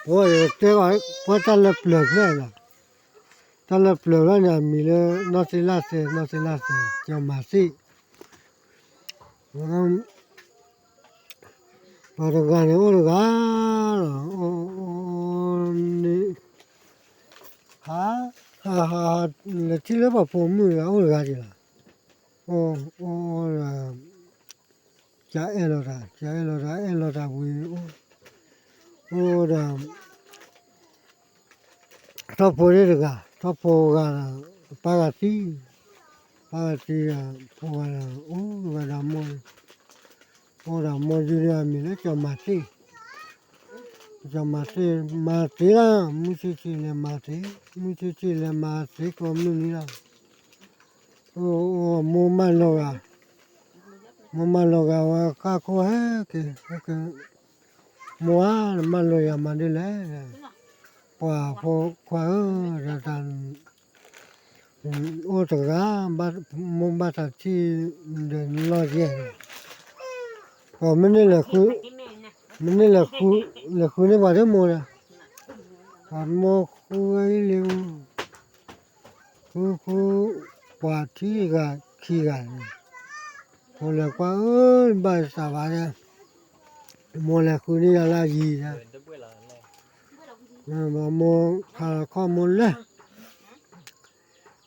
ပှၤတဲအီၤ ပှၤတၢ်လၢပျၢၤဖျၢၣ်လီၤ, တၢ်လၢပျၢၤဖျၢၣ်န့ၣ် အမံၤလၢ နီၢ်သ့လၣ်သဲး နီၢ်သ့လၣ်သဲး ကၠီၤမၤသ့ၣ် ပှၤတဂၤန့ၣ်အိၣ်တဂၤလီၤ, အိၣ် အိၣ် အိၣ်န့ၣ် ဟး ဟး ဟး ဟး လဲၤထံၣ်လၢပှၤဖိမုၣ်တဂၤ အိၣ်တဂၤက့ၤလီၤ, အိၣ် အိၣ် အိၣ်ဒီး ကအဲၣ်လီၤတၢ် ကအဲၣ်လီၤတၢ် အဲၣ်လီၤတၢ်ဝံၤ အိၣ် အိၣ်ဒီး ထီၣ်ဖိန့ၣ်တဂၤ ထီၣ်ဖိဂၤဒီး ပၢ်ဂၤသံ, ပၢ်ဂၤသံဒီး ဖိဂၤဒီး အိၣ်ဝဲဒၣ်မိၢ်, အိၣ်ဒီးမိၢ်ယုၢ်န့ၣ် အမံၤလၢကၠီၤမၤသ့ၣ်, ကၠီၤမၤသ့ၣ် မၤသ့လီၤ, မုၢ်ဆ့ၣ်ဆ့ၣ်လဲၤမၤသ့, မုၢ်ဆ့ၣ်ဆ့ၣ်လဲၤမၤသ့ကျီမုၢ်နံၤလီၤ, အိၣ် အိၣ် မိၢ်မၢလီၤဂာ်, မိၢ်မၢလီၤဂာ်ဝဲဃၣ်ခိၣ်ဟဲက့ၤ ဟဲက့ၤ မိၢ်ဧၢ နမၢလီၤယၤမၤဒ်လဲၣ်, ပှၤဖိခွါဧၢ ဒီးတၢ် အိၣ်တဂၤ မိၢ်ဘၣ်တၢ်ထံၣ်ဒီးနလီၢ်ယဲၢ်, ပှၤမ့ၢ်န့ၢ်လဲၤဃု, မ့ၢ်န့ၢ်လဲၤဃု, လဲၤဃုန့ၢ်ပှၤဒ်မိၢ်ဒီး, ပှၤမိၢ်ဃုဝဲအံၤလံ, ဃုဃု, ပှၤထံဂၤခံဂၤန့ၣ်, ဖိလဲၤကွၢ်အၢ ဘၣ်သးဘၣ်ဒီး, မိၢ်လဲၤဃုန့ၢ်ယၤလၢအယံၤဒီး, မိၢ်ခါခီၣ်မိၢ်လဲၤ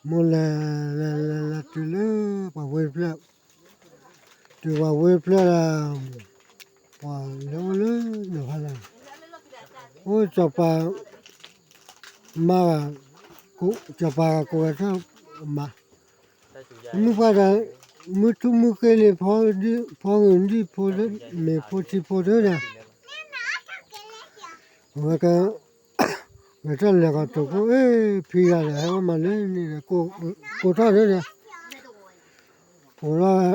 မိၢ်လဲၤ လဲၤ လဲၤ လဲၤတုၤလၢပှၤဝ့ၢ်တဖျၢၣ်, တုၤပှၤဝ့ၢ်တဖျၢၣ်ဒီး, ပှၤလဲၤအိၣ်လၢနီၤဖးလဲၣ်, အိၣ်စီၤပၤ, မါ, စီၤပၤကိးဂၤထၢၣ်မါ, မုၢ်ပှၢ်ဒီး, မုၢ်ထူၣ်မုၢ်ဃ့န့ၣ် ဖီဂ့ၤဒံၣ်ဖိ, မ့ၤဖိထံဖိတၢ်ဒီး ဝဲက, ဂဲၤထၢၣ်လဲၤကီးတိာ်ခိၣ် အ့ၣ် ဖံဂၤဒီး ဟဲအိၣ်မးလၢန့ၣ်ဒီး ကိးထီၣ်န့ၣ်ဒီး, ကိးထီၣ်ဝဲ,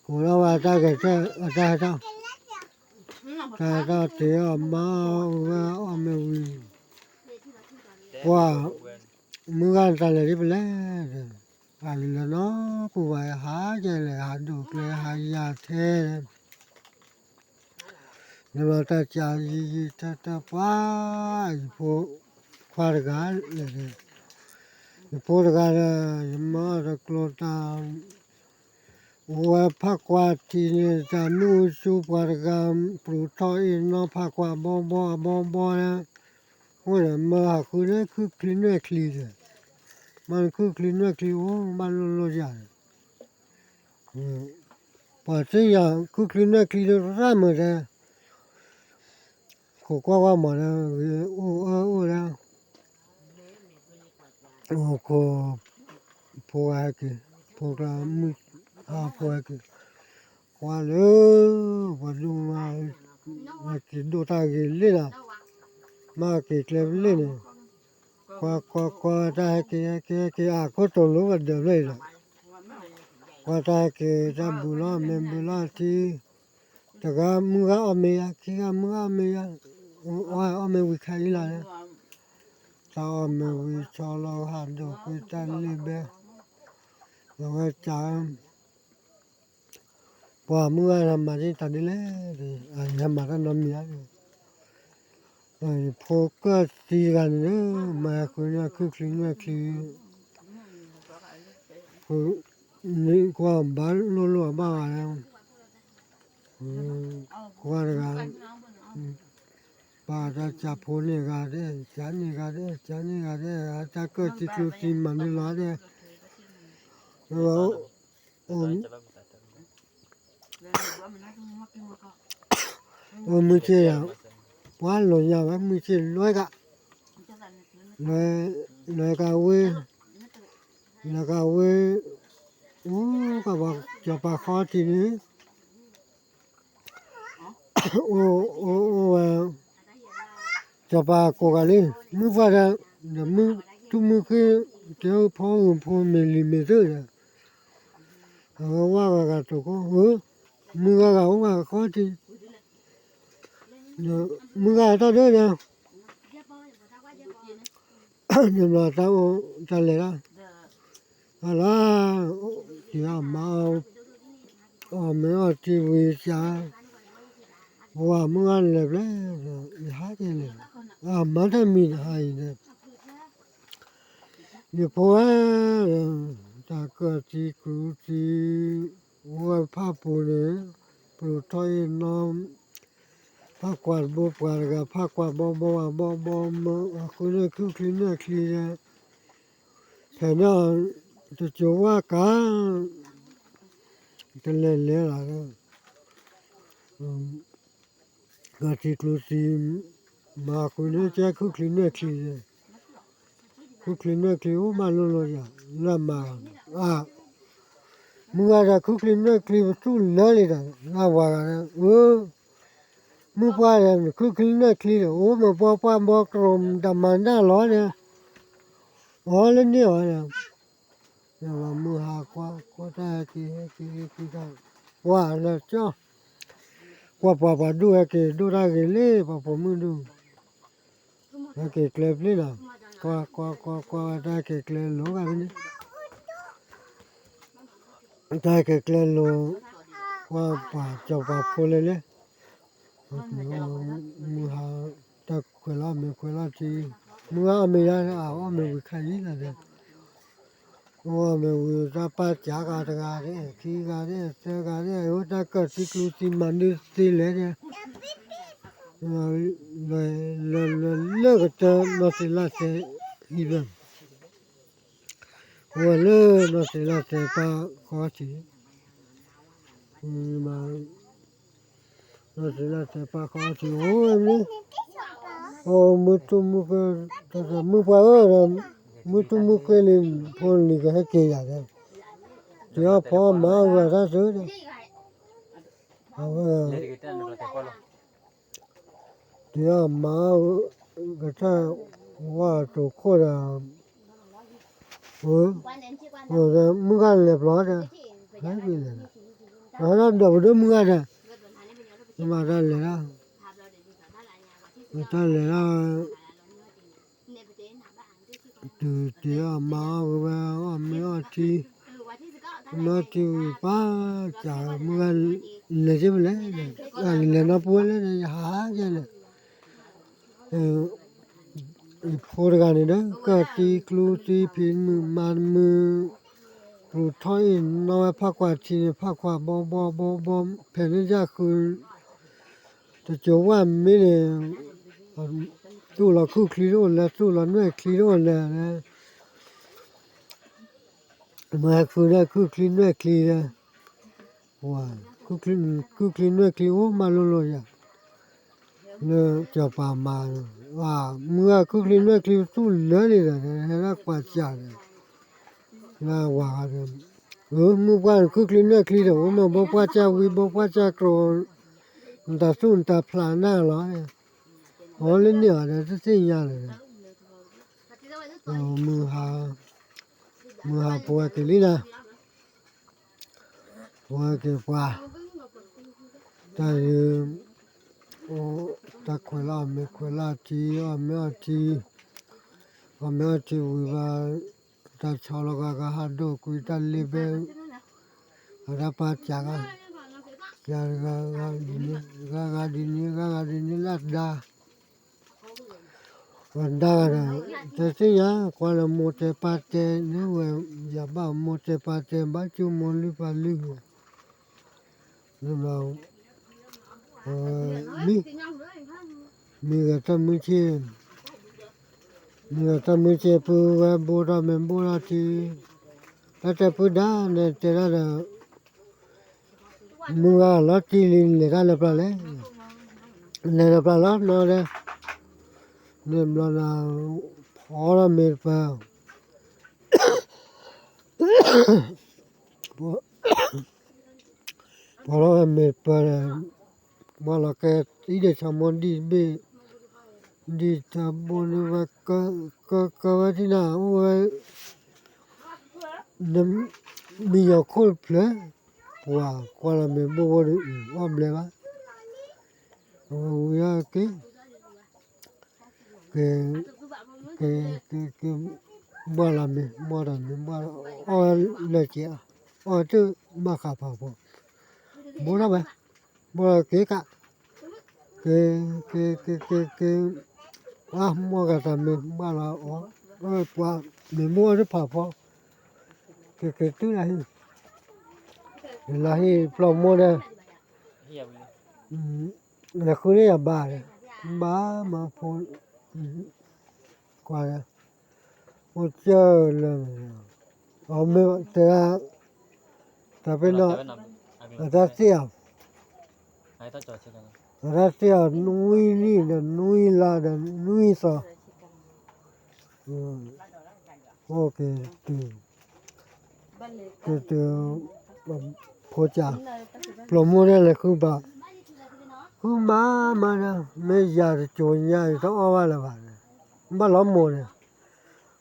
ကိးထီၣ်ဝဲအတၢ်ဂဲၤထၢၣ် အတၢ်ဟဲထီၣ်, တၢ်ဟဲထီၣ်တ့ၢ်အီၤမါအီၤဝဲအီၣ်မ့ၤဝံၤ, ပှၤ, မုၢ်ဂၤတၢ်လဲၤဒ်ပလဲၣ်, အလံၤလၢနီၢ်ကိၢ်ဝဲ ဟးကလဲၤ ဟးဒိၣ်ကျဲ ဟးယၤထဲ နလီၤတၢ်ကးယံာ်ယံာ်တၢ်တၢ်ပှၤ, ယဖိခွါတဂၤလဲၣ်, ယဖိတဂၤဒီး ယမၢအီၤတကျိၤတၢ်, အိၣ်ဝဲဖးကွၢ်ထံန့ၣ် တၢ်မုၢ်အူဆူပှၤတဂၤ, ပျူၤထီၣ်အ့ၣ်နီၢ်ဖးကွၢ်ဘီဘီအဘီဘီ, အိၣ်ဒီးမၢဟးဃုန့ၢ်ခုၣ်ချံနွဲၣ်ချံဒီး, မၢနခုၣ်ချံနွဲၣ်ချံအိၣ်ဘၣ်လိၣ်လိၣ်ယၤ ပှၤသ့ၣ်ညါ ခုၣ်ချံနွဲၣ်ချံဒီးရၣ်မုာ်တဲ, ခိးကွၢ်ဝဲမးဒီး ဂ့ၤအိၣ်အၢအိၣ်ဒီး, အိၣ်ခိး, ဖိဂၤဟဲက့ၤ, ဖိကျါမုၢ်, ဖိဟဲက့ၤ, ကွၢ်လၢ, ပှၤဒိၣ်မး, ဟဲက့ၤဒိၣ်တၢ်ဂ့ၤလံဒီး, မ့ၢ်က့ၤကျဲလံန့ၣ်, ကွၢ်ကွၢ်ကွၢ်တၢ်ဟဲက့ၤဟဲက့ၤဟဲက့ၤ အခိၣ်တိၤလိပဒၢးဖျၢၣ်အံၤဒီး, ကွၢ်တၢ်ဟဲက့ၤတၢ်ဘုးလီၤမ့ၢ်ဘုးလီၤထံ, တဂၤမုၢ်ဂၤအီၣ်မ့ၤယၤ ခံဂၤမုၢ်ဂၤအီၣ်မ့ၤယၤ, အီၣ်မ့ၤဝံၤခါအံၤလီၤ, တၢ်အီၣ်မ့ၤဝံၤဆီလီၤဟးဒိးကွံာ်တၢ်လံၣ်ဘဲ, ဒီးဝဲကး ပှၤမုၢ်ဂၤဟဲမၤဒ်တၢ်ဒ်လဲၣ်, အဟဲမၤတၢ်နီတမံၤဧါ, ဖိကၢၢ်သံတဂၤန့ၣ်လၢ မၤဃုာ်န့ၢ်ခုၣ်ချံနွဲၣ်ချံ, န့ၢ်ကွၢ်ဘၣ်လိၣ်လိၣ်အဘၣ်ဘၣ်လၢ, ကွၢ်တဂၤ, ပာ်တၢ်ကးဖိန့ၢ်ဂၤဒဲး ကးန့ၢ်ဂၤဒဲး ကးန့ၢ်ဂၤဒဲး အတၢ်ကၢၢ်သံကျိသံမၤန့ၢ်လီၤဒဲး, အိၣ်မုၢ်ဆ့ၣ်ယၤ, ပှၤလိာ်ညါဝဲမုၢ်ဆ့ၣ်လွဲကး, လွဲကးဝ့ၢ်, လွဲကးဝ့ၢ်, အိၣ်ကဘၣ်စီၤပၤဃီထံးန့ၣ်, အိၣ်အိၣ်အိၣ်ဝဲ, စီၤပၤကိးဂၤလံ, မုၢ်ပှၢ်ဒီး, ဒီးမုၢ်ထူၣ်မုၢ်ဃ့, တဲဖီဂုာ်ဖိမ့ၢ်လံၤမ့ၢ်သၢဒီး, အဝဲဝၢ်ဂၤဂၤတိာ်ခိၣ်ဧၢ, မုၢ်ဂၤဂၤအိၣ်ဂၤဃီထံး, မုၢ်ဂၤတၢ်ဒၢဒီး, နဘျီတၢ်အိၣ်တၢ်လဲၤလီၤ, အလီၤ, က့ၤအီၣ်မၤအီၣ်, အီၣ်မ့ၤအီၣ်ထံဝံၤစၢ်, ပှၤမုၢ်ဂၤလဲၤဖဲလဲၣ်, ယဟးကလဲၣ်, အမၤတၢ်မံၤတဟါအံၤန့ၣ်, ယဖိဝဲ, တၢ်ကၢၢ်သံကျူသံ, ဝဲဖၣ်ပူၤန့ၣ်, ပျိးထီၣ်အ့ၣ်နီ, ဖၣ်ကွၢ်တဘိပှၤတဂၤ, ဖၣ်ကွၢ်ဘီဘီဝဲဘီဘီမၢ, အဃုန့ၢ်ခုၣ်ချံနဲၣ်ချံ, ဖဲန့ၣ်, တစိၤဝၣ်ကါ, တလဲၤလဲၤလီၤ, ကၢၢ်သံကျူသံ, မၤဃုန့ၢ်ကဲခုၣ်ချံနဲၣ်ချံ, ခုၣ်ချံနဲၣ်ချံအိၣ်မးလိၤလိၤယၤ, လၢမၤ, အ, မုၢ်ဂၤဒီးခုၣ်ချံနဲၣ်ချံပသူၣ်လၢလံဒီး လၢဝၤဂၤဒီး, အၢ, မုၢ်ပှၢ်ဒီး ခုၣ်ချံနဲၣ်ချံဒီး အိၣ်မးပှၢ်ပှၢ်ဘီကရိ တၢ်မၤနၢ်လီၤဒီး, အီလၢန့ၣ်အီၤဒီး, မုၢ်ဟါကွၢ်ကွၢ်တၢ်ဟဲက့ၤဟဲက့ၤဟဲက့ၤတၢ်, ပှၤလၢကၠီ, ကွၢ်ပှၤပှၤဒိၣ်ဟဲက့ၤဒိၣ်တၢ်ဂ့ၤလံ ပှၤပိာ်မုၣ်ဒိၣ်, ဟဲက့ၤကျဲဖျ့လီၤ, ကွၢ်ကွၢ်ကွၢ်ကွၢ်ဝဲတၢ်ဟဲက့ၤကျဲလိၤဂၤဖဲန့ၣ် တၢ်ဟဲက့ၤကျဲလိၤ, ကွၢ်ပှၤစီၤပၤဖိလဲၣ်လဲၣ်, မုၢ်ဟါ, တၢ်ခွဲးလီၤမ့ၤခွဲးလီၤထံ, မုၢ်ဂၤအီၣ်မ့ၤယါ အအီၣ်မ့ၤဝံၤခါအံၤလီၤဒီး, အီၣ်မ့ၤဝံၤတၢ်ပာ်စးဂၤတဂၤဒီး ခံဂၤဒီး သၢဂၤဒီး အိၣ်တၢ်ကၢၢ်သံကျူသံ မၤဒုးသ့လဲၣ်ဒီး လၢလၢလၢကတၢၢ်နီၢ်သ့လၢ်သဲအံၤဘၣ်, ဝဲလၢနီၢ်သ့လၢ်သဲပၢ်ဃီထံး, နီၢ်သ့လၢ်သဲပၢ်ဃီထံးအိၣ်ဝဲမ့ၢ်, အိၣ်မုၢ်ထူၣ်မုၢ်ဃ့, မုၢ်ပှၢ်ဧၢ, မုၢ်ထူၣ်မုၢ်ဃ့လံ, ဖိလံၤကဟဲက့ၤယၤဒီး, တ့အီၣ်ဖီမၤအီၣ်ဂၤတၢ်သ့ဒီး, အဝဲ တ့အီၣ်မၤအီၣ်ကထၢၣ်ဝါတိာ်ခိၣ်ဒီး, မုၢ်ဂၤလဲၤဘျီဒီး, ဟဲက့ၤလဲၤ, ဒီးပဒိၣ်မုၢ်ဂၤဒီး, မၤတၢ်လဲၤလၢ, မၤတၢ်လဲၤလၢ တုၤတ့အီၣ်မၤအီၣ်ဝဲ အီၣ်မ့ၤအီထံ, မ့ၤအီထံဝံၤပၢ်, ကးမုၢ်ဂၤလဲၤက့ၤဖဲလဲၣ်, လဲၤနီၢ်ပှဲၤလဲၣ် ယဟးကလဲၣ်, ယဖိတဂၤန့ၣ်ဒီး ကၢၢ်သံကျူသံ ဖံးမုာ်မၤမုာ်, ပျိးထီၣ်အ့ၣ်နီၢ်ဝဲ ဖးကွၢ်ထံန့ၣ် ဖးကွၢ်ဘီဘီဘီဘီ ဖဲန့ၣ်ယၢ်ဃု တစိၤဝၣ်မ့ၢ်န့ၣ်, သူၣ်လီၤခုၣ်ချံတအိၣ်လဲၣ် သူၣ်လီၤနွဲၣ်ချံတအိၣ်လဲၣ်, မၤဃုန့ၢ်ခုၣ်ချံနွဲၣ်ချံဒီး, ခုၣ်ချံနွဲၣ်ချံအိၣ်မးလိၤလိၤယၤ, လၢစီၤပၤမၤ, မုၢ်ဂၤခုၣ်ချံနွဲၣ်ချံသူၣ်လၢန့ၣ်ဒီး ဟဲဒၣ်ကွၢ်စၢ်ဒီး, လၢဝၤဂၤဒီး, မုၢ်ပှၢ်ခုၣ်ချံနွဲၣ်ချံဒီး အိၣ်မးဘီပှၢ်စၢ်ဝံၤ ဘီပှၢ်စၢ်ကျိၤ, နတၢ်သူၣ်နတၢ်ဖျးနၢ်လီၤ, အီလၢန့ၣ်အီၤဒီး တသ့ၣ်ညါလၢၤဒီး, မုၢ်ဟါ, မုၢ်ဟါပဝဲက့ၤလံနၤ, ပဝဲက့ၤပှၤ, တၢ်, တၢ်ခွဲးလၢအီၣ်မ့ၤခွဲးလၢအီထံ အီၣ်မ့ၤအီထံ, အီၣ်မ့ၤအီထံဝံၤဘၣ်, တၢ်ဆီလီၤဂၤဂၤဟးဒိၣ်ကွံာ်တၢ်လ့ဘဲ, အတၢ်ပာ်စၢ်ဂၤ, စၢ်ဂၤဂၤဒ်န့ၣ် ဂၤဂၤဒ်န့ၣ် ဂၤဂၤဒ်န့ၣ်လၢအဒါ ဝဲဒါဒီး တသ့ၣ်ညါ ကွၢ်လၢမိၢ်တဲပၢ်တဲန့ၣ်ဝဲ, ယၤဘၣ်မိၢ်တဲပၢ်တဲ ဘၣ်ကၠိမိၢ်လုၢ်ပၢ်လုၢ်, မ့ၢ်, မ့ၢ်ဂဲၤတၢ်မုၢ်ဆ့ၣ်, မ့ၢ်ဂဲၤတၢ်မုၢ်ဆ့ၣ် ပုၢ်ဝဲၢ်ဘိၣ်ထီၣ်မ့ၤဘိၣ်ထီၣ်ထံ, တၢ်တဲပုၢ်ဒါန့ၣ်တဲဒၣ်ဒီး မုၢ်ဂၤလီၤတံၢ်လံ လဲၤတၢ်လၢပျၢၤလဲၣ်, လဲၤလၢပျၢၤလီၤနီၤဒီး, န့ၣ်ဘျီနၤ, ဖီထီၣ်မ့ၤတပၢၤ, ဖီထီၣ်မ့ၤတပၢၤဒီး, မ့ၢ်လီၤကဲအံၤဒီး ဆီမိၢ်ဒံၣ်တဘ့ၣ်, ဒံၣ်တဘိန့ၣ်ဝဲ, ကၢကၢဝဲဒ်နၤ အိၣ်ဝဲ မံယီၤခိၣ်တဖျၢၣ်, ပှၤကွၢ်လီၤမ့ၤဘိၣ်ဘိၣ်ဒီး အီၣ်ဘျဲဘၣ်, အဝဲဝံၤက့ၤ, က့ၤ, က့ၤ, က့ၤ, က့ၤ, ဘၣ်လီၤမ့ၤ, ဘၣ်လီၤမ့ၤ, ဘၣ်လီၤ, အီၣ်လၢက့ၤ, အီၣ်တဘၣ်ဃးဖးဖီ, ဘိၣ်ထီၣ်ဝဲ, ဘိၣ်လီၤက့ၤကး, က့ၤ က့ၤ က့ၤ က့ၤ က့ၤ အါ မိၢ်ဂၤတၢ်မ့ၢ်ဘၣ်လီၤအီၤ, ပှၤမ့ၢ်မိၢ်အီၤတဖၣ်ဖီ, က့ၤ က့ၤတုၤလၢဟံၣ်, လၢဟံၣ်ဖျီၣ်မိၢ်ဒီး, လဲၤဃုန့ၢ်ယၤဘၣ်ဒီး, ဘၣ်မၤဖိ, ကွၢ်ဒီး, ဖိကၢၢ်လၢ, အမ့ၢ်တဲဒၣ်, တၢ်ပ့ၤနီၣ်, အတၢ်သ့ၣ်အီၤ, အတၢ်သ့ၣ်အီၤ နွံနံၣ်ဒီးနွံလါဒီးနွံသီ, အိၣ်က့ၤတုၤ, က့ၤတုၤ, ဖိကၢ်, ဖျီၣ်မိၢ်န့ၣ်လဲၤဃုဘၣ်, ဃုမၤမၤဒီး မ့ၢ်ယၤတစိၤညါအံၤတအီၣ်ဘၣ်လၢၤဘၣ်, ဘၣ်လီၤမိၢ်န့ၣ်,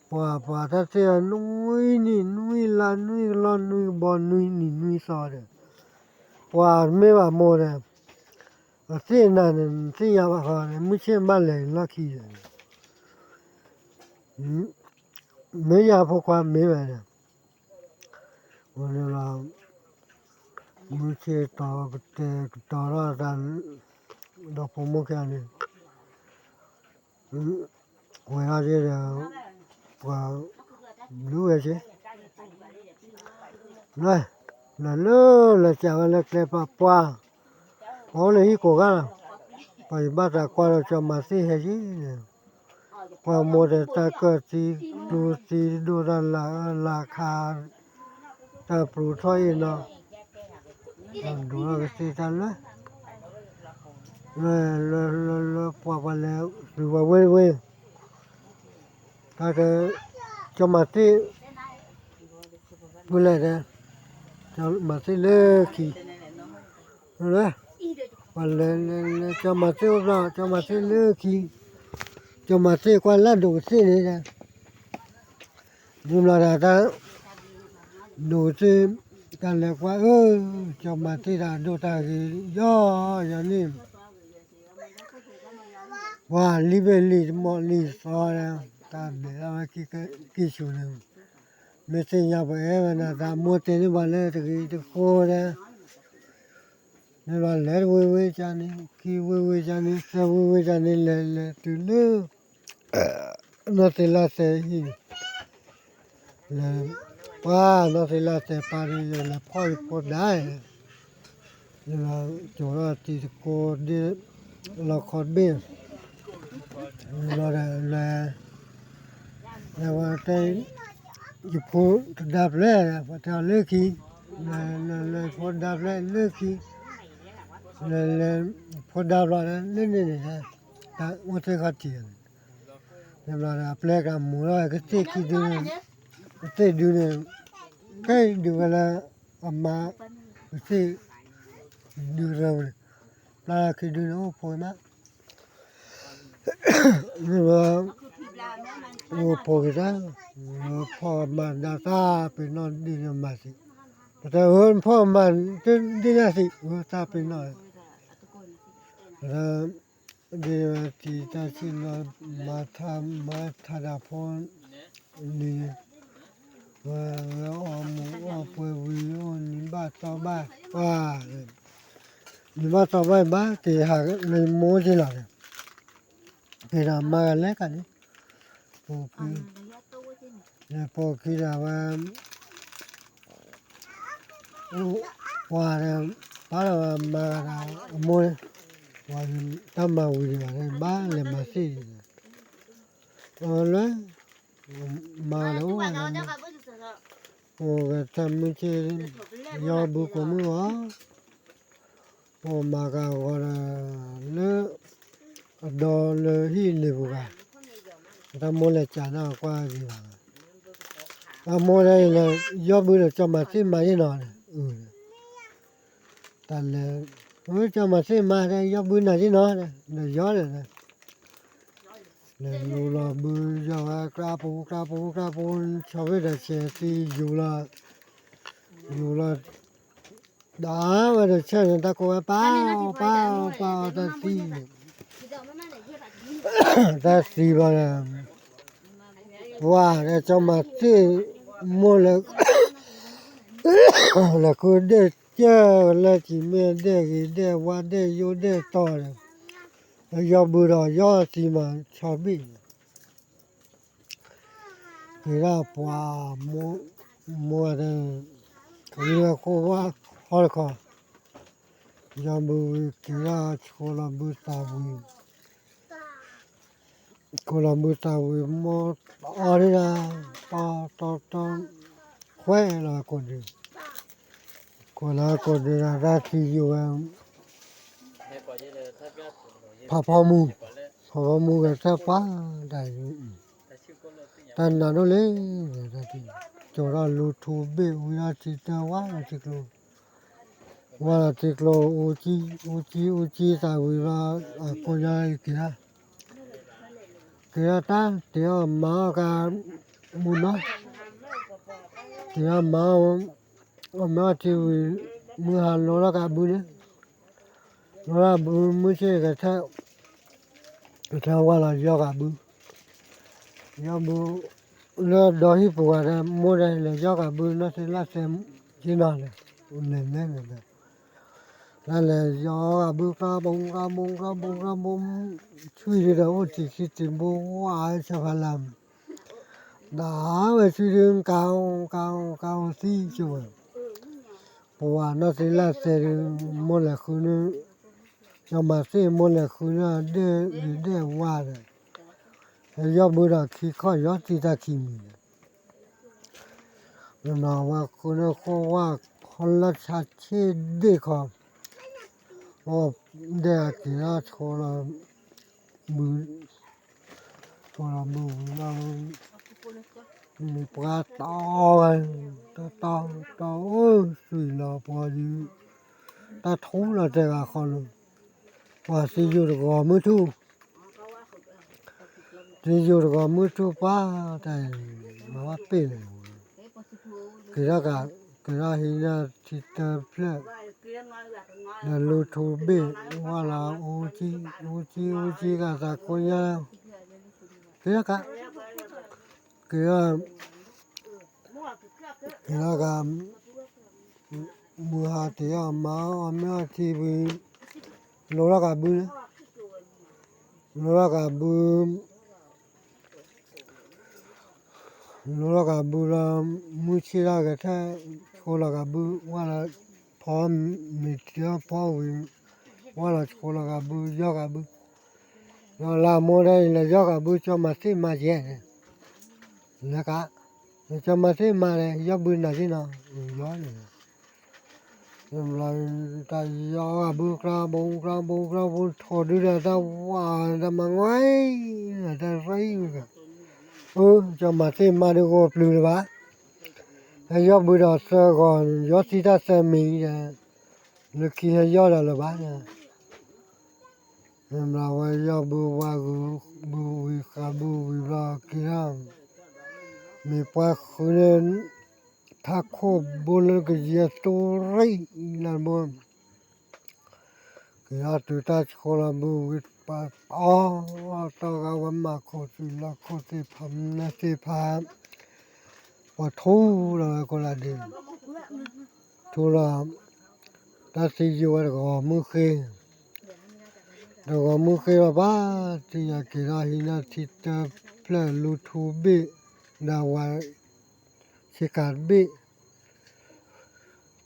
ပှၤ ပှၤတၢ်သ့ၣ်အီၤ နွံနံၣ်နွံလါနွံကလီနွံကဘီနွံနံၣ်နွံသီဒီး, ပှၤမ့ၢ်ဘၣ်မိၢ်ဒီး, အသ့ၣ်နၤန့ၣ် နသ့ၣ်ညါဘၣ်ဃီန့ၣ် မုၢ်ဆ့ၣ်ဘၣ်လဲၤလီၢ်ခံဒီး, မ့ၢ်ယၤဖိခွါမ့ၢ်ဝဲဒီး, ဝဲန့ၣ်လီၤ, မုၢ်ဆ့ၣ်တီၤကတဲာ်ကတီၤထီၣ်တၢ်, ဒီဖိမိၢ်ခံဂၤန့ၣ်, ဝဲဒၣ်ဒီး, ပှၤ, ဘျုးဝဲက့ၤ, လဲၤလၢလဲၤကးဝဲလၢကျဲပာ်ပှၢ်, ပှၤအိၣ်လၢဟံၣ်ကိးဂၤလီၤ, ပှၤယဘၣ်တၢ်ကွၢ်ဒီးကၠီၤမၤသ့ၣ်ဟဲက့ၤန့ၣ်, ပှၤမိၢ်ဒီးတၢ်ကၢၢ်သံကျူသံဒိၣ်တၢ်လၢ်အၢလၢ်ခါ, တၢ်ပျူၤထီၣ်အံၤနီၤ, ဒိးထီၣ်ကသ့ၣ်တၢ်လၢ, လၢလၢလၢပှၤပှၤလဲၤသုးပှၤဝ့ၢ်ဝ့ၢ်, တၢ်က, ကၠီၤမၤသ့ၣ်, ဖုလဲၣ်ဒီး, ကၠီၤမၤသ့ၣ်လၢခံ, လၢ, ပှၤလဲၤလဲၤလဲၤ ကၠီၤမၤသ့ၣ်အိၣ်ဘျီ ကၠီၤမၤသ့ၣ်လၢခံ, ကၠီၤမၤသ့ၣ်ကွၢ်လၢဒိးကသ့ၣ်န့ၣ်ဒီး, မ့ၢ်ဘျီဒီးတၢ်, ဒိးကသ့ၣ်, တၢ်လဲၤကွၢ်အၢ, ကၠီၤမၤသ့ၣ်တၢ်ဒိၣ်တၢ်ဂ့ၤ, ယီၤယီၤန့ၣ် ပှၤလံဘ့ၣ်လံတမီၢ်လံသီဒီး, တၢ်ဘျဲးလၢဝဲကံၢ်ဆူၣ်န့ၣ်, မ့ၢ်သ့ၣ်ညါပအဲၣ်ဝဲနၤသးမိၢ်တဲန့ၢ်ပှၤလၢတဂ့ၤတဃိဒီး, မ့ၢ်ဘျီလဲၤတဝ့ၢ်ဝ့ၢ်ကန့ၣ် ခံဝ့ၢ်ဝ့ၢ်ကန့ၣ် သၢဝ့ၢ်ဝ့ၢ်ကန့ၣ် လဲၤလဲၤတုၤလၢ နီၢ်သ့လၢ်သဲဟံၣ်, လဲၤ, ပှၤနီၢ်သ့လၢ်သဲပၢ်ဒီး ယလဲၤဖီၣ်ယဖိဒါ, ယလီၤကၠိၤထီၣ်တံၤသကိးဒ့ၣ်, လီၤခီတဘ့ၣ်, လီၤဒီးလဲၤ, လဲၤဝဲတဲ, ယဖိတဒါဖျၢၣ်, ပှၤတဲအီၤလၢခံ, လဲၤလဲၤလဲၤဖိဒါဖျၢၣ်လၢခံ, လဲၤလဲၤ, ဖိဒါဘျီဒီး လၢန့ၣ်န့ၣ်, တၢ်အိၣ်သ့ၣ်ခီတံၢ်, န့ၣ်ဘျီဒီး အပျဲၢ်ကမူၤထီၣ်ကသ့ၣ်ခံဒုန့ၣ်, ကသ့ၣ်ဒုန့ၣ်, ကဲဒုးဝဲလၢ, အမါ, ကသ့ၣ်, ဒုးရၢဝဲန့ၣ်, ပျၢ်ခံဒုန့ၣ်အိၣ်ဖိမး မ့ၢ်ဝဲ, အိၣ်ဖိက့ၤတၢ်, ဖီၣ်မၤဒါသၣ်ပ့ၤနီၣ်ဒ့ၣ်န့ၣ်မၤသံး, ပတဲအၢ ဖီၣ်မၤဒ့ၣ်န့ၣ်သံး အၢသၣ်ပ့ၤနီၣ်, ပတဲ, ဒ့ၣ်ဝဲသံးတၢ်ဆံၣ်နီၤ, မၤထါမၤထါဒၣ်ဖိ, နံၤ, ဝဲ, ဝဲအီၣ်မူးအီၣ်ပှဲၤဝံၤ အိၣ်နံၤဘၣ်သီဘၣ်, ပှၤ နံၤဘၣ်သီဘၣ်ဘၣ် က့ၤဟးလၢမိၢ်က့ၤလီၤန့ၣ်, က့ၤဒီးမါဂၤလဲၤကန့ၣ်, ပိာ်ခံ, ပိာ်ခံဒီးဝဲ, ပှၤဒီး, ပာ်လီၤဝဲမါဂၤဒီးအမိၢ်, ပှၤတၢ်မၤဝံၤဒံးဘၣ်န့ၣ် ဘၣ်လဲၤမၤသ့ၣ်, အလၢ, မါဂၤဒီးအိၣ်ဝဲ, အိၣ်ဝဲတၢ်မုၢ်ဆ့ၣ်, ယီၢ်ဘုကိးမုၢ်ဂီၤ ပမၤကၤဂီၤဒီး, လၢ, အဒီလၢဟံၣ်လ့ၤပူၤဂၤ, တၢ်မိၢ်လဲၤကးနီၢ်ကွၢ်ဂ့ၤဘၣ်, တၢ်မိၢ်ဒ်အံၤလၢ, ယီၢ်ဘုဒီးကၠီမၤသ့ၣ်မၤယ့ၢ်နီၤ, တၢ်လဲၤ, ကၠီမၤသ့ၣ်မၤဒီး ယီၢ်ဘုနၤယ့ၢ်နီၤ, ဒီးယီၢ်ဒီး လဲၤလူၤလီၤဘုယီၢ်ဝဲ ကြၢးပူၤ ကြၢးပူၤ ကြၢးပူၤ ဆီၣ်ဝဲဒီးဆဲးသံယူၤလီၤ, ယူၤလီၤ, ဒၣ်ဝဲဒီးဆဲးန့ၣ် တၢ်ကိးဝဲပၢ်, ပၢ်, ပၢ်အီၤတၢ်သံန့ၣ်, တၢ်သံဘၣ်ဒီး, ပှၤဒီးကၠီမၤသ့ၣ်, မိၢ်လဲၤ, လဲၤဃုဒ့ၣ်ကၢၢ်လၢကံၤမ့ၢ်ဒ့ၣ်ဂ့ၤဒ့ၣ်ဝါဒ့ၣ်ယိဒ့ၣ်တီၤဒီး, ယီၢ်ဘုဒီးယီၢ်သံမၤဆီဘ့ၣ်, က့ၤဒၣ်ပှၤ, မိၢ်, မိၢ်ဝဲ, ကလံၤဝဲဃိဝဲဟီတခီ, ယီၢ်ဘုဝံၤက့ၤဒၣ်ဆိလီၤဘုသးဝံၤ, ဆိလီၤဘုသးဝံၤ မိၢ်အီၤဒၣ်, တီတီတီ, ခွဲးလီၤကိးဒုး, ခွဲးလီၤကိးဒုးဒီးတၢ်ခံယိာ်ဝဲ ဖးဖီမူ, ဖးဖီမူဂဲၤဆၢပှၤတၢ်အံၤ, တၢ်နးဒိၣ်လံ, ကၠီၤထီၣ်လူၤထူဘ့ၣ်ဝံၤဒီးထံတၢ်ဝါလီၤထံကျိ, ဝါလီၤထံကျိ, အူကံ, အူကံ, အူကံသးဝံၤလီၤ, အကိးညါက့ၤဒၣ်, က့ၤဒၣ်တၢ်, တ့အီၣ်မၤအီၣ်ကါ, မုၢ်နီၤ, တ့အီၣ်မၤအီၣ်, အီၣ်မ့ၤအီထံဝံၤ, မုၢ်ဟါလီၤထီၣ်ကးဘုန့ၣ်, လီၤထီၣ်ဘုမုၢ်ဆ့ၣ်ကထၢ, ကထၢဝါလီၤယီၢ်ကးဘု, ယီၢ်ဘု, လၢဒီဟံၣ်ပူၤဂၤဒီး မိၢ်ဒီးလဲၤယီၢ်ကးဘုနီၢ်သ့လၢ်သဲက့နီၤလဲၣ်, လဲၤလဲၤလဲၤလဲၤ, တၢ်လဲၤယီၢ်ကးဘု ကါဘိကါဘိကါဘိကါဘိ, ဆွံဒုဒီးအိၣ်တံၤခံတံၤဘိဝါဆၢဖးလၢ်, ဒၣ်ဝဲဆွံဒု ကါအိၣ်ကါအိၣ်ကါအိၣ်သံကဝဲ, ပဝဲနီၢ်သ့လၢ်သဲဒု, မိၢ်လဲၤဃုန့ၣ်, ကၠီၤမၤသ့ၣ်မိၢ်လဲၤဃုန့ၣ်ဒဲၣ်ဂ့ၤဒဲၣ်ဝါဒီး, ယီၢ်ဘုဒီးခံခီၣ်ယီၢ်သံတၢ်ခံမံၤန့ၣ် မ့ၢ်ဝဲဃုန့ၢ်ဃိဝဲခီလၢဆါဆ့ဒ့ၣ်ခီ, ဒဲၣ်အက့ၤလီၤဆိလီၤ, ဘု, ဆိလီၤဘုဝံၤလီၤ, မ့ၢ်ပှၤတီဝဲ, တီတီတီအိၣ်သွံၣ်လီၤပှၤယု, တၢ်ထူလီၤတဲာ်ဂၤဃီလၢ, ပှၤသံယိာ်တဂီၤမုၢ်ထူၣ် သံယိာ်တဂီၤမုၢ်ထူၣ်ပှၤတၢ်အံၤ, မၤဝဲပ့ၢ်လဲၣ်, က့ၤထီၣ်ကး, က့ၤထီၣ်ဟံးန့ၢ်ထံတၢဖျၢၣ်, ဒီးလူၤထူဘ့ၣ်, ဝါလီၤအူကံ, အူကံအူကံကသးကိညါ, က့ၤထီၣ်ကး, က့ၤထီၣ်, က့ၤထီၣ်ကး, မုၢ်ဟါတ့အီၣ်မၤအီၣ်မ့ၤအီထံဝံၤ, လီၤထီၣ်ကးဘုန့ၣ်, လီၤထီၣ်ကးဘု လီၤထီၣ်ကးဘုလီၤ, မုၢ်ဆ့ၣ်ထီၣ်ကထၢၣ်, ဆိလီၤကးဘု, ဝါလီၤဖီမ့ၤတ့အီၣ်ဖီဝံၤ, ဝါလီၤဆိလီၤကးဘု ယီၢ်ကးဘု, လီၤလၢမိၢ်ဒဲးလဲၤယီၢ်ကးဘု ကၠီၤမၤသ့ၣ်မၤယဲၢ်န့ၣ်, လဲၤကး, ကၠီၤမၤသ့ၣ်မၤန့ၣ် ယီၢ်ဘုနၤသ့ၣ်နီၤ, ယီၢ်န့ၣ် တၢ်ယီၢ်ကးဘု ကျါဘိကျါဘိကျါဘိ ထိၣ်ဒုဒီးတၢ်ဝါ တၢ်မၤငါအံၤ, တၢ်ရၢအံၤ, အၢ ကၠီၤမၤသ့ၣ်မၤဒုးဂီၤပျုၤလၢၤဘၣ်, ဟဲယီၢ်ဘုဒီးသၢဂီၤ ယီၢ်သံတၢ်သၢမံၤဒီး, လၢခံဟဲယီၢ်ဒီးလၢၤဘၣ်, မ့ၢ်ဝဲယီၢ်ဘုဝါဂုာ်ဘုဝံၤဃးဘုဝံၤဘျီက့ၤထီၣ်, မ့ၢ်ပှၤဃုန့ၢ် ထးခိၣ်ဘိလၢကယဲၢ်သိရံၣ်လၢဘိ က့ၤထီၣ်တုၤတၢ်ဆိလီၤဘုဝံၤ ပှၤတီတီဂၤဝဲမၤခိၣ်သ့ၣ်လီၤခိၣ်သ့ၣ်ဖးမနၢသ့ၣ်ဖး, ပှၤထူလီၤဝဲကိးလၢဒ့, ထူလီၤ, တၢ်သံယိာ်ဝဲတဂီၤမုၢ်ဃ့, တဂီၤမုၢ်ဃ့လီၤဘၣ်, သံယၤက့ၤထီၣ်ဟံးန့ၢ်ထံတၢဖျၢၣ်လူၤထူဘ့ၣ်, ဒီးဝၤ ဆ့ကၤတဘ့ၣ်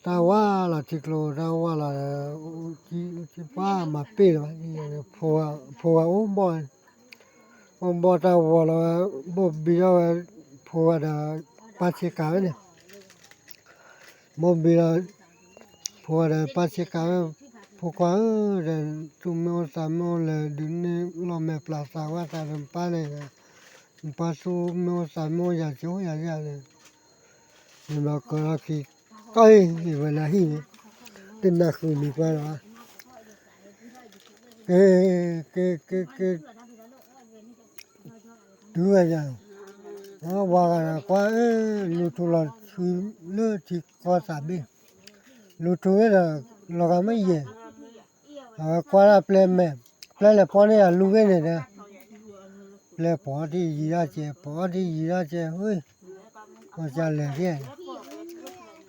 တၢ်ဝါလီၤထံကျိ တၢ်ဝါလီၤ, အူကံအူကံပှၤမၤပ့ၢ်လၢၤဘၣ်, ဖိဂၤအိၣ်ဘီၣ်, အိၣ်ဘီၣ်တၢ်ဝီၤလီၤဝဲ, ဘိၣ်ဘံထီၣ်ဝဲ, ဖိဂၤဒီး ပၢ်ဆ့ကၤဝဲန့ၣ်, ဘိၣ်ဘံလီၤ, ဖိဂၤဒီးပၢ်ဆ့ကၤဝဲ, ဖိခွါဧၢ, ဒီးသူၣ်မ့ၢ်အိၣ်သးမ့ၢ်အိၣ်လဲၤဒုးန့ၢ်လီၢ်မဲာ်ပျၢၤသးဝဲသးဒီးပၢ်န့ၣ်, ပၢ်သူၣ်မ့ၢ်အိၣ်သးမ့ၢ်အိၣ်ယၤကၠိယၤယၤန့ၣ် မ့ၢ်ဘျီကၢထီၣ်ခံ, တၢ်အံၤဝဲလၢဟံၣ်န့ၣ်, တနၢ်ဃုာ်မံၤပှၤလၢၤဘၣ်, က့, က့, က့, က့, တုၤဝဲယၤ, ဝၤဂၤဒီးကွၢ်အၢ လူၤထူလီၤဆူလၢထံကီၢ်သးဘ့ၣ်, လူၤထူဝဲဒီး လီၤဂာ်မ့ၢ်ယဲၢ်, အဝဲကွၢ်ဒၣ်ပျဲၢ်မဲာ်, ပျဲၢ်လဲၤဖီန့ၢ်အလူၤဝဲန့ၣ်ဒီး ပျဲၢ်ပိာ်ထံယံၤဒၣ်ကဲး ပိာ်ထံယံၤဒၣ်ကဲး ဝဲ, ပှၤကလဲၤသ့ၣ်,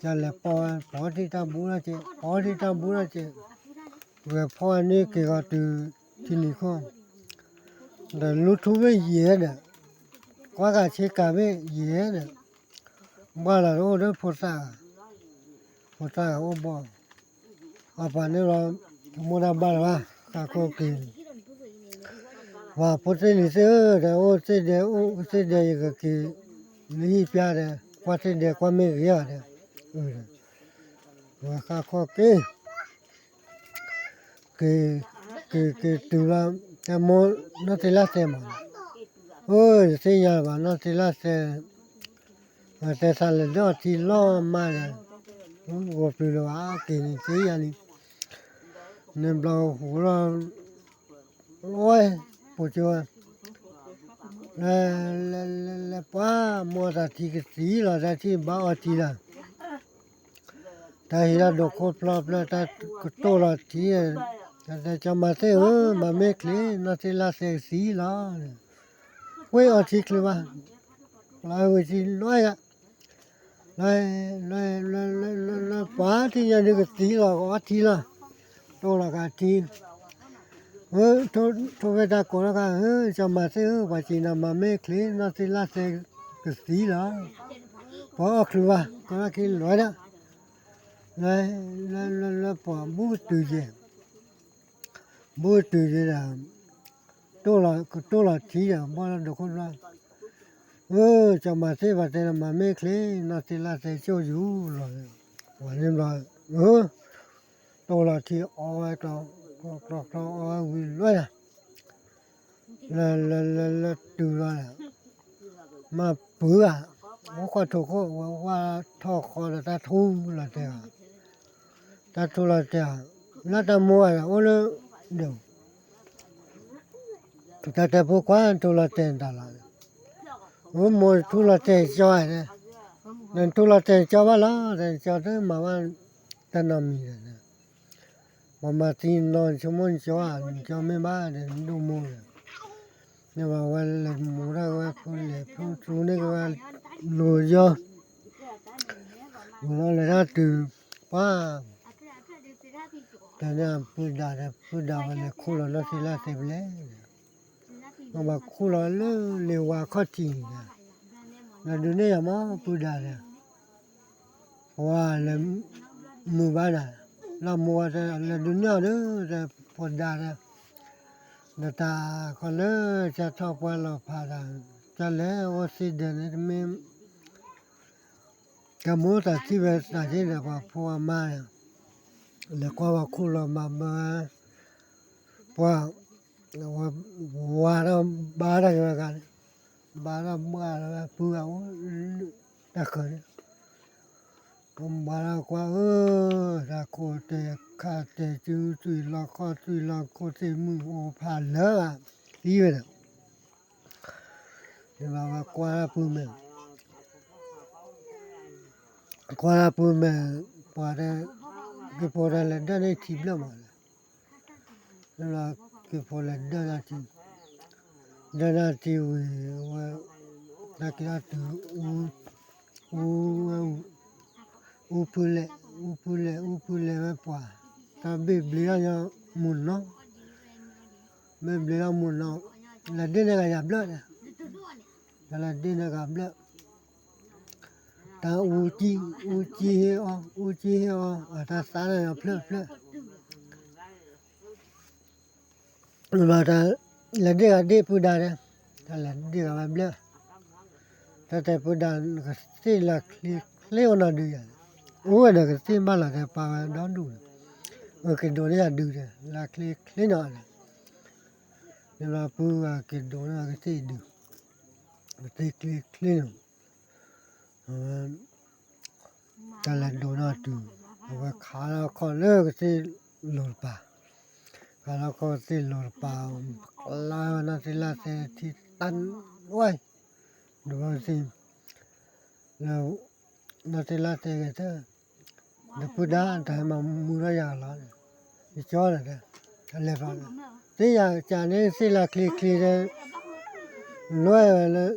ကလဲၤပိာ်ဝဲ ပိာ်ထံတၢ်ဘူးဒၣ်ကဲး ပိာ်ထံတၢ်ဘူးဒၣ်ကဲး, ဝဲဖီန့ၢ်က့ၤဂီၤတုၤ ထံနံၤခိၣ်, ဒီးလူထူမ့ၢ်ယဲၢ်ဒီး, ကွၢ်ကးဆ့ကၤမ့ၢ်ယဲၢ်ဒီး, ဘၣ်လီၤတအိၣ်ဒီးဖိသၣ်, ဖိသၣ်အိၣ်ဘီၣ်, အပှၤန့ၣ်လီၤ, တမိၢ်တၢ်ဘၣ်လၢၤဘၣ်, ဃၣ်ခိၣ်က့ၤ, ပှၤဖိသ့ၣ်လံၤသ့ၣ်ဧၢ, ဒီးအိၣ်သ့ၣ်ဒဲး အိၣ်သ့ၣ်ဒဲးယကက့ၤ, လၢဟံၣ်ပျၢ်ဒီး ကွၢ်သ့ၣ်ဒဲးကွၢ်မ့ၢ်ဂ့ၤဧါဒီး, အၢ, ဝဲဃၣ်ခိၣ်က့ၤ က့ၤ, က့ၤက့ၤတုၤလီၤ, တၢ်မိၢ်နီၢ်သ့လၢ်သဲမး, အိၣ် ယသ့ၣ်ညါလၢၤဘၣ် နီၢ်သ့လၢ်သဲ, တဲသးလဲၤဒၢၣ်အီထံလီၤမးဒီး, ဂီၤပျုၤလၢၤဘၣ် က့ၤန့ၣ်သ့ၣ်ညါလံ, န့ၣ်ဘျီဟူးလီၤ, ဝဲ, ပူၤကၠိဝဲ, လဲၤလဲၤပှၤမိၢ်သးထံကသံလီၤ တၢ်ထံၣ်ဘၣ်အီထံလီၤ တၢ်ဟံးတၢ်ဒိးခိၣ်ဖျီဖျၢၣ် တၢ်ကတိၢ်လီၤထံ, တၢ်တဲကၠီၤမၤသ့ၣ်ဧၢ မၤမ့ၢ်ချ့ နီၢ်သ့ၣ်လၢ်သဲကသံလီၤ, ဝ့ၢ်အီထံချုးဘၣ်, လီၤဝဲကံလီၤယၤ, လီၤ, လီၤပှၤထံၣ်ညါဒုးကသံလီၤ ကအီထံလီၤ, တိၢ်လီၤကးထံ ထိၣ်ဝဲတၢ်ကိးလီၤဂာ်ဧၢ ကၠီၤမၤသ့ၣ်ဧၢ ပှၤစံးနၤမၤမ့ၢ်ချ့ နီၢ်သ့ၣ်လၢ်သဲကသံလီၤ, ပှၤအီၣ်ချုးဘၣ် ကီၢ်လၢခံလီၤဒၣ်, လၢ လၢ လၢ လၢပှၤဘူၣ်ကတုၤယဲၢ်, ဘူၣ်ကတုၤယဲၢ်ဒီး ကတိၢ်လီၤထံဒီး ဘီၣ်လၢဒိးခိၣ်ဘျီ, အၢ ကၠီၤမၤသ့ၣ် ပှၤတဲနၤမၤမ့ၢ်ချ့ နီၢ်သ့ၣ်လၢ်သဲကၠိၣ်ယူၤလီၤ, ပှၤန့ၣ်ဘျီ, အၢ တိၢ်လီၤထံအီဝဲကျီ, ကျီကျီအီဝဲဝံၤလီၤယၤ, လၢ လၢ လၢ လၢတုၤလီၤဒီး မၤပုၢ်ဧါ, အိၣ်ခိးထိၣ်ခိၣ် ဝဲဝါထီၣ်ဃီဒီးတၢ်ထူလီၤတဲာ်ဧါ, တၢ်ထူလီၤတဲာ်ဧါ, လၢတၢ်မိၢ်ဧါဒီးအိၣ်လၢ, ဒီး, တၢ်တဲဖိခွါထူလီၤတဲာ်တၢ်လီၤ, အိၣ်မိၢ်ထူလီၤတဲာ်ကၠီဧါ, နထူလီၤတဲာ်ကၠီဘၣ်လီၤ တဲကၠီတမၤဘၣ်, တၢ်နီတမံၤဒီး ပှၤမၤသံနီၤ နဆိကမိၣ်နကၠီဧါ နကၠီမ့ၢ်ဘၣ်ဒီး နဒိၣ်မိၢ်ဒီး, န့ၣ်ဘၣ်ဝဲလဲၤမူၤတၢ်ဝဲဖုလဲၤဖုထူန့ၢ်က့ၤဝဲ, လိၤယီၤ, ဝံၤလီၤလဲၤတၢ်တုၤ, ပှၤ, တၢ်န့ၣ်ပုၢ်ဒါဒီး ပုၢ်ဒါဝဲလဲၤခူၣ်လီၤနီၢ်သ့ၣ်လၢ်သဲဘျဲၣ်, ဘၣ်ခူၣ်လီၤလၢလ့ဝါခီၣ်ထံးန့ၣ်, လဲၤဒုးန့ၢ်ယၤမး ပုၢ်ဒါဒီး ပှၤလဲၤ, မုာ်ဘၣ်ဒီး, လၢမိၢ်ဝဲတဲ လဲၤဒုးန့ၢ်အီၤဒီး တဲ ပှၤဒါဒီး, ဒီးတၢ်ခီလၢ ကၢ်ထီၣ်ပှၢ်လီၤဖးဒီး, ကၢ်လဲၤအိၣ်သ့ဒဲးန့ၣ်တမ့ၢ်, ကမိၣ်သးထံၣ်ဝဲသးက့ဒီး ပှၤဖိအမါ, လဲၤကွၢ်ဝဲခူၣ်လီၤမၤဘၢ, ပှၤ, ဝါထီၣ်ဘါထီၣ်က့ၤဝဲဂၤန့ၣ်, ဘါထီၣ်ဘှါထီၣ်ဝဲပုၢ်ဂၤအိၣ်, တၢ်ဃၢၤန့ၣ် ကဘါထီၣ်ကွၢ်ဧၢ, တၢ်ခိၣ်တဲာ်ခါတဲာ် စုသွံၣ်လီၤခီၣ်သွံၣ်လီၤခိၣ်သ့ၣ်မုၢ်အိၣ်ဖးလၢာ်, သံဝဲဒီး, န့ၣ်ဘၣ်ဝဲကွၢ်တၢ်ပုၢ်မဲာ်, ကွၢ်တၢ်ပုၢ်မဲာ်, ပှၤတဲ, က့ၤဖိတၢ်လဲၤဒၢၣ်န့ၢ်ထံဘျၢၣ်မး, လၢက့ၤဖိလဲၤဒၢၣ်တၢ်ထံ, ဒၢၣ်တၢ်ထံဝံၤဝဲ, တၢ်က့ၤအီၤတုၤ, အူ, အူဖုလဲၣ်, အူဖုလဲၣ် အူဖုလဲၣ်ဝဲပှၤ, တၢ်ဘ့ၣ်ဘျ့ထီၣ်ညီမုၢ်နီၤ, ဘ့ၣ်ဘျ့ထီၣ်မုၢ်နီၤ, လဲၤဒ့ၣ်န့ၢ်ဂၤယၤဘျၢၣ်ဒီး, လဲၤဒ့ၣ်န့ၢ်ဂၤဘျၢၣ် တၢ်အူကံ, အူကံဟ့ၣ်အီၤ, အူကံဟ့ၣ်အီၤ, အတၢ်သးန့ၣ်ဖျၢၣ်ဖျၢၣ်, ဘျီတၢ်လဲၤဒ့ၣ်ဂၤဒ့ၣ်ပုၢ်ဒါဒီး, တၢ်လဲၤဒ့ၣ်ဂၤဝဲဘျၢၣ်, တၢ်တဲပုၢ်ဒါ နကသ့ၣ်လၢချ့ချ့အိၣ်နီၤဒုးယၤ, အိၣ်ဝဲဒီးကသ့ၣ်ဘၣ်လီၤတဲပာ်ဝဲဒီဒူၣ်ဒီး, အက့ၤဒိးန့ၢ်ယၤဒုးဒီး လၢချ့ချ့နီၤ, န့ၣ်ဘျီပုၢ်ဂၤက့ၤဒိးန့ၢ်ကသ့ၣ်ဒုး, ကသ့ၣ်ချ့ချ့နီၤ အဝဲ, တၢ်လဲၤဒိးန့ၢ်တုၤ, အဝဲခးလီၤခီၣ်လၢကသ့ၣ်လိၤတပၤ, ခးလီၤခီၣ်ကသ့ၣ်လိၤတပၤ, ကျါနီၢ်သ့ၣ်လၢ်သဲထံတၢ်ဝဲ, ဒိးဝဲသ့ၣ်, လၢ, နီၢ်သ့ၣ်လၢ်သဲဂဲၤဆၢ, ဒီးပုၢ်ဒါ တၢ်ဟဲမၤမူထီၣ်ယၤလီၤ, ယကၠီဒီး, တၢ်လဲၤဖး, သ့ၣ်ယၤကန့ၣ်သ့ၣ်လၢချ့ချ့ဒီး, လွဲၢ်ဝဲလၢ,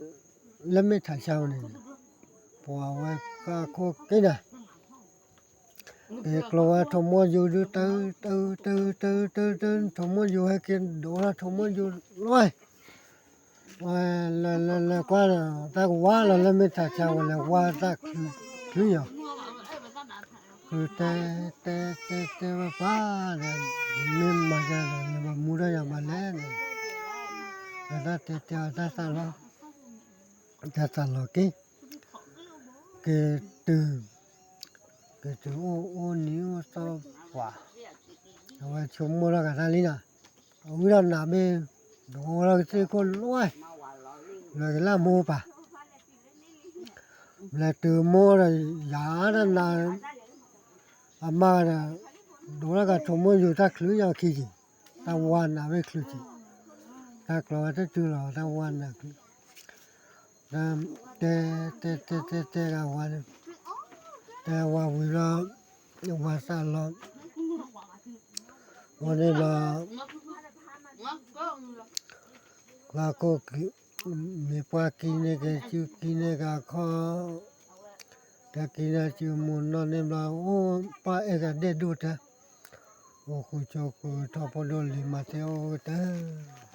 လၢမ့ၢ်ထးဆါဝဲန့ၣ်, ပှၤဝဲဃၣ်ခိၣ်က့ၤနၤ က့ၤကျီဝဲထိးမိၢ်ယူၤဒုး တၢ်အုၣ်တၢ်အုၣ်တၢ်အုၣ်တၢ်အုၣ်တၢ်အုၣ် ထိးမိၢ်ယူၤဟဲက့ၤဒိးထီၣ်ထိးမိၢ်ယူၤလီၤ ဝဲလၢလၢလၢကွၢ်ဒီး တၢ်ကဝါလီၤလၢမ့ၢ်ထးဆါဝဲလဲၤဝါတၢ်ချုးယီၤ, ချုးတဲတဲတဲတဲဝဲပၢ်ဒီး မ့ၢ်မၤယၤဒီး နဘၣ်မူထီၣ်ယၤမးလဲၣ်န့ၣ်, ဒီးတၢ်တဲတဲအီၤတၢ်သးလီၤ, တၢ်သးလီၤက့ၤ, က့ၤတုၤ က့ၤတုၤအိၣ်အိၣ်နံၤအိၣ်သီပှၤ, အဝဲဆိကမိၣ်ထီၣ်က့ၤတၢ်လံနီၤ, အဝံထီၣ်နးမ့ၢ် ဒိးထီၣ်ကသ့ၣ်ခိၣ်လီၤ, လၢကလၢမိၢ်ပၢ်, လဲၤတုၤမိၢ်ဒီး ယၤတနး အမါဒီး ဒိးထီၣ်ကထိးမိၢ်ယူၤတၢ်ချုးယီၤခံက့ၤ, တၢ်ဝါနးမ့ၢ်ချုးက့ၤ, တၢ်ကျီဝဲတတုၤလီၤ တၢ်ဝါနးချုး, တဲတဲတဲတဲတဲဂၤဝါန့ၣ်, တဲဝါဝံၤလီၤ, ဝါသးလီၤ, ဝါန့ၣ်လီၤ ကျါကိၣ်က့ၤ, မ့ၢ်ပှၢ်ကံန့ၢ်က့ၤ စုကံန့ၢ်က့ၤအခီၣ်, တၢ်ကံန့ၢ်စုမူနီၢ်န့ၣ်ဘျီ အိၣ်ပၢ်အဲၣ်ကဒဲၣ်ဒိၣ်တၢ်, အိၣ်ဃုာ်ဆိးဃုာ်ထီၣ်ဖိဒိၣ်လံၤမၤသ့အိၣ်ကတၢၢ်,